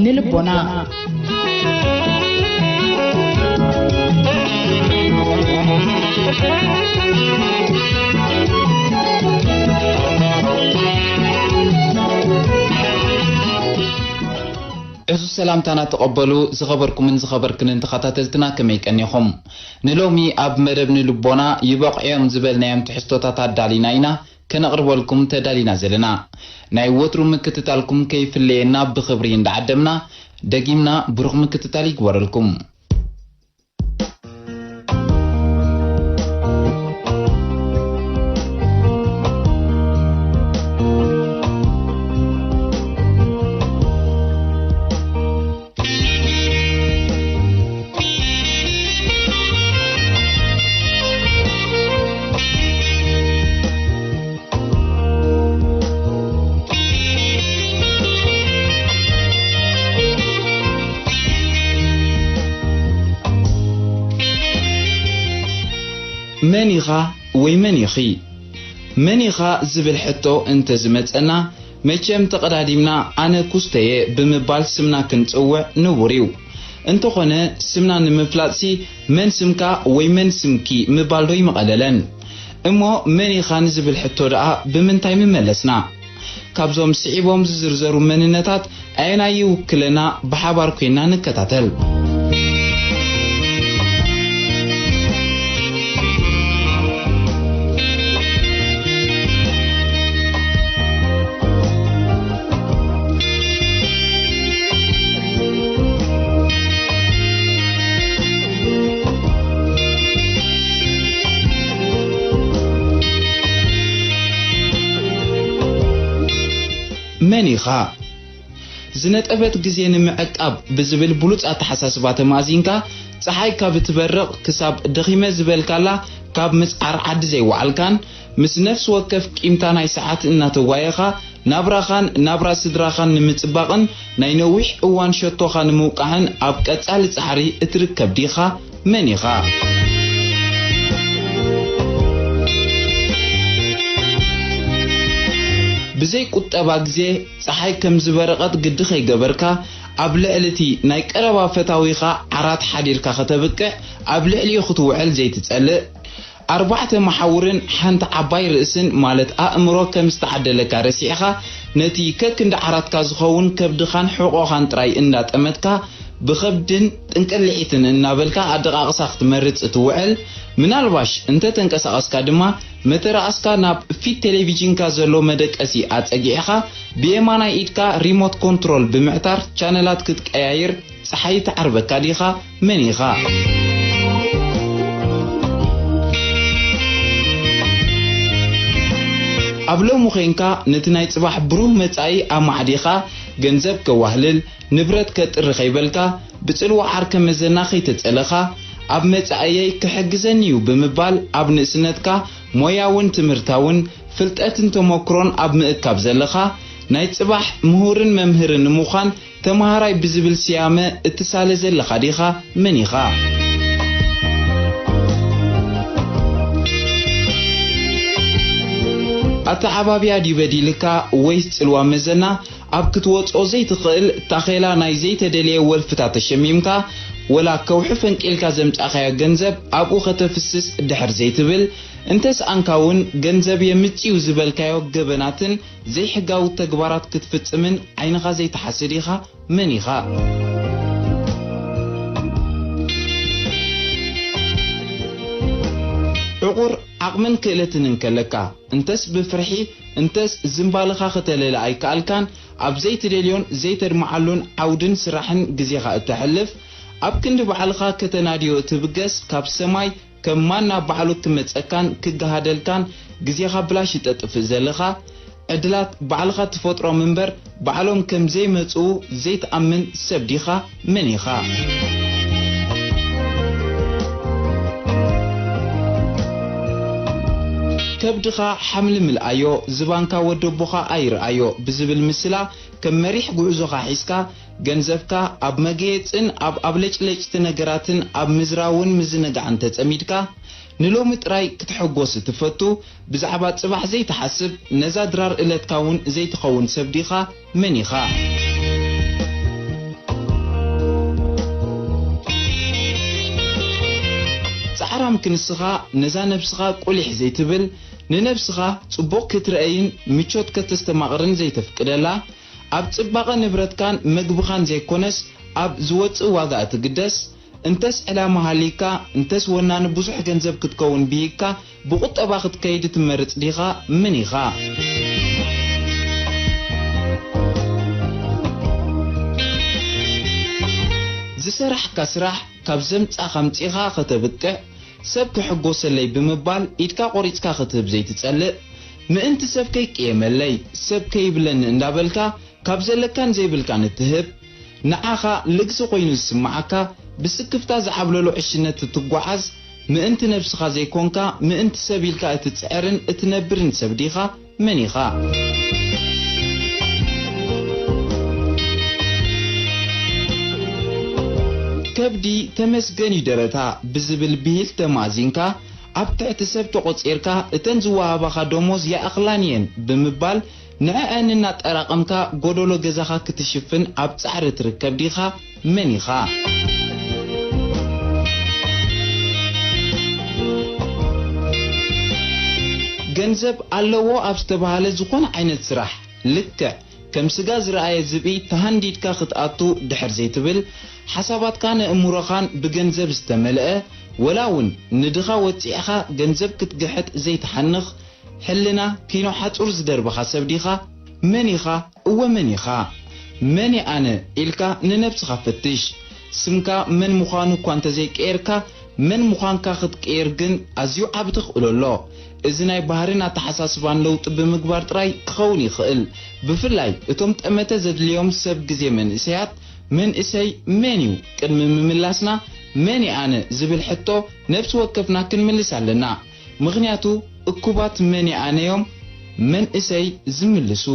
ንልቦና። ዕዙዝ ሰላምታና ተቐበሉ። ዝኸበርኩምን ዝኸበርክንን ተኸታተልትና፣ ከመይ ቀኒኹም? ንሎሚ ኣብ መደብ ንልቦና ይበቕዑ እዮም ዝበልናዮም ትሕዝቶታት ኣዳሊና ኢና ከነቕርበልኩም ተዳሊና ዘለና። ናይ ወትሩ ምክትታልኩም ከይፍለየና ብኽብሪ እንዳዓደምና፣ ደጊምና ብሩኽ ምክትታል ይግበረልኩም። መን ኢኻ ወይ መን ኢኺ? መን ኢኻ ዝብል ሕቶ እንተ ዝመጸና፣ መቸም ተቐዳዲምና ኣነ ኩስተየ ብምባል ስምና ክንጽውዕ ንቡር እዩ። እንተኾነ፣ ስምና ንምፍላጥሲ መን ስምካ ወይ መን ስምኪ ምባልዶ ይምቐለለን? እሞ መን ኢኻ ንዝብል ሕቶ ደኣ ብምንታይ ምመለስና? ካብዞም ስዒቦም ዝዝርዘሩ መንነታት ኣየናይ ይውክለና? ብሓባር ኮይና ንከታተል። መን ኢኻ? ዝነጠበት ግዜ ንምዕቃብ ብዝብል ብሉጽ ኣተሓሳስባ ተማእዚንካ፣ ጸሓይ ካብ እትበርቕ ክሳብ ደኺመ ዝበልካላ ካብ ምጽዓር ዓዲ ዘይወዓልካን፣ ምስ ነፍሲ ወከፍ ቂምታ ናይ ሰዓት እናተጓየኻ፣ ናብራኻን ናብራ ስድራኻን ንምጽባቕን ናይ ነዊሕ እዋን ሸቶኻ ንምውቃዕን ኣብ ቀጻሊ ጻዕሪ እትርከብ ዲኻ? መን ኢኻ? ብዘይ ቁጠባ ግዜ ጸሓይ ከም ዝበረቐት ግዲ ከይገበርካ፣ ኣብ ልዕሊ እቲ ናይ ቀረባ ፈታዊኻ ዓራት ሓዲርካ ከተብቅዕ፣ ኣብ ልዕሊኡ ክትውዕል ዘይትጸልእ፣ ኣርባዕተ መሓውርን ሓንቲ ዓባይ ርእስን፣ ማለት ኣእምሮ፣ ከም ዝተዓደለካ ረሲዕኻ፣ ነቲ ከክንዲ ዓራትካ ዝኸውን ከብድኻን ሕቖኻን ጥራይ እንዳጠመትካ፣ ብኸብድን ጥንቅልዒትን እናበልካ ኣደቓቕሳ ክትመርጽ እትውዕል፣ ምናልባሽ እንተ ተንቀሳቐስካ ድማ፣ መተርኣስካ ናብ ፊት ቴሌቪዥንካ ዘሎ መደቀሲ ኣጸጊዕኻ፣ ብየማናይ ኢድካ ሪሞት ኮንትሮል ብምዕታር ቻነላት ክትቀያይር ጸሓይ ትዓርበካ ዲኻ? መን ኢኻ? ኣብ ሎሚ ዄንካ ነቲ ናይ ጽባሕ ብሩህ መጻኢ ኣማዕዲኻ፣ ገንዘብ ከዋህልል፣ ንብረት ከጥሪ ከይበልካ፣ ብጽልዋ ዓርከ መዘና ከይተጸለኻ፣ ኣብ መጻኢየይ ክሕግዘኒ እዩ ብምባል ኣብ ንእስነትካ ሞያውን ትምህርታውን ፍልጠትን ተመክሮን ኣብ ምእካብ ዘለኻ፣ ናይ ጽባሕ ምሁርን መምህርን ንምዃን ተመሃራይ ብዝብል ስያመ እትሳለ ዘለኻ ዲኻ? መን ኢኻ? ኣተዓባብያ ድዩ በዲልካ ወይስ ጽልዋ መዘና? ኣብ ክትወጽኦ ዘይትኽእል ታኼላ ናይ ዘይተደልየ ወልፍታት ተሸሚምካ፣ ወላ ከውሒ ፈንቂልካ ዘምጻእካዮ ገንዘብ ኣብኡ ከተፍስስ ድሕር ዘይትብል፣ እንተ ሰኣንካ እውን ገንዘብ የምጽእ እዩ ዝበልካዮ ገበናትን ዘይሕጋዊ ተግባራት ክትፍጽምን ዓይንኻ ዘይትሓስድ ኢኻ? መን ኢኻ? ዕቑር ዓቕምን ክእለትን እንከለካ፣ እንተስ ብፍርሒ፣ እንተስ ዝምባልኻ ከተለለ ኣይከኣልካን፣ ኣብ ዘይትደልዮን ዘይተድምዓሉን ዓውድን ስራሕን ግዜኻ እተሕልፍ፣ ኣብ ክንዲ ባዕልኻ ከተናድዮ እትብገስ፣ ካብ ሰማይ ከም ማና ባዕሉ ክመጸካን ክገሃደልካን ግዜኻ ብላሽ እተጥፍእ ዘለኻ፣ ዕድላት ባዕልኻ ትፈጥሮም እምበር ባዕሎም ከም ዘይመጽኡ ዘይትኣምን ሰብ ዲኻ? መን ኢኻ? ከብድኻ ሓምሊ ምልኣዮ፣ ዝባንካ ወደቦኻ ኣይርኣዮ ብዝብል ምስላ፣ ከም መሪሕ ጉዕዞኻ ሒዝካ፣ ገንዘብካ ኣብ መገየጽን ኣብ ኣብለጭለጭቲ ነገራትን ኣብ ምዝራውን ምዝንጋዕን ተጸሚድካ፣ ንሎሚ ጥራይ ክትሕጎስ እትፈቱ፣ ብዛዕባ ጽባሕ ዘይትሓስብ፣ ነዛ ድራር እለትካ እውን ዘይትኸውን ሰብ ዲኻ? መን ኢኻ? ጻዕራም ክንስኻ፣ ነዛ ነብስኻ ቁሊሕ ዘይትብል፣ ንነብስኻ ጽቡቕ ክትርእይን ምቾት ከተስተማቕርን ዘይተፍቅደላ፣ ኣብ ጽባቐ ንብረትካን መግብኻን ዘይኮነስ፣ ኣብ ዝወጽእ ዋጋ እትግደስ፣ እንተስ ዕላማ ሃልይካ፣ እንተስ ወናኒ ብዙሕ ገንዘብ ክትከውን ብሂግካ፣ ብቁጠባ ክትከይድ ትመርጽ ዲኻ? መን ኢኻ? ዝሰራሕካ ስራሕ ካብ ዘምጻኻ ኣምጺኻ ከተብቅዕ፣ ሰብ ክሕጎሰለይ ብምባል ኢድካ ቆሪጽካ ክትህብ ዘይትጸልእ፣ ምእንቲ ሰብ ከይቅየመለይ፣ ሰብ ከይብለኒ እንዳበልካ ካብ ዘለካን ዘይብልካን እትህብ፣ ንዓኻ ልግሲ ኮይኑ ዝስምዓካ፣ ብስክፍታ ዝዓብለሎ ዕሽነት እትጓዓዝ፣ ምእንቲ ነብስኻ ዘይኮንካ፣ ምእንቲ ሰብ ኢልካ እትጽዕርን እትነብርን ሰብ ዲኻ? መን ኢኻ? ከብዲ ተመስገን እዩ ደረታ ብዝብል ብሂል ተማእዚንካ፣ ኣብ ትሕቲ ሰብ ተቖጺርካ፣ እተን ዝወሃባኻ ደሞዝ ይኣኽላን እየን ብምባል፣ ንዐኣን እናጠራቐምካ ጎደሎ ገዛኻ ክትሽፍን ኣብ ጻዕሪ ትርከብ ዲኻ? መን ኢኻ? ገንዘብ ኣለዎ ኣብ ዝተባህለ ዝኾነ ዓይነት ስራሕ፣ ልክዕ ከም ስጋ ዝረኣየ ዝብኢ ተሃንዲድካ ክትኣቱ ድሕር ዘይትብል፣ ሓሳባትካን ኣእምሮኻን ብገንዘብ ዝተመልአ፣ ወላ እውን ንድኻ ወጺዕኻ ገንዘብ ክትግሕጥ ዘይትሓንኽ፣ ሕልና ኪኖ ሓጹር ዝደርበኻ ሰብ ዲኻ? መን ኢኻ? እወ መን ኢኻ? መን እየ ኣነ ኢልካ ንነብስኻ ፈትሽ። ስምካ መን ምዃኑ እኳ እንተዘይቀየርካ፣ መን ምዃንካ ክትቅየር ግን ኣዝዩ ዓቢ ተኽእሎ ኣሎ። እዚ ናይ ባህርን ኣተሓሳስባን ለውጢ ብምግባር ጥራይ ክኸውን ይኽእል። ብፍላይ እቶም ጠመተ ዘድልዮም ሰብ ግዜ መንእሰያት፣ መንእሰይ መን እዩ? ቅድሚ ምምላስና፣ መን እየ ኣነ ዝብል ሕቶ ነብሲ ወከፍና ክንምልስ ኣለና። ምኽንያቱ እኩባት መን እየ ኣነ እዮም መንእሰይ ዝምልሱ።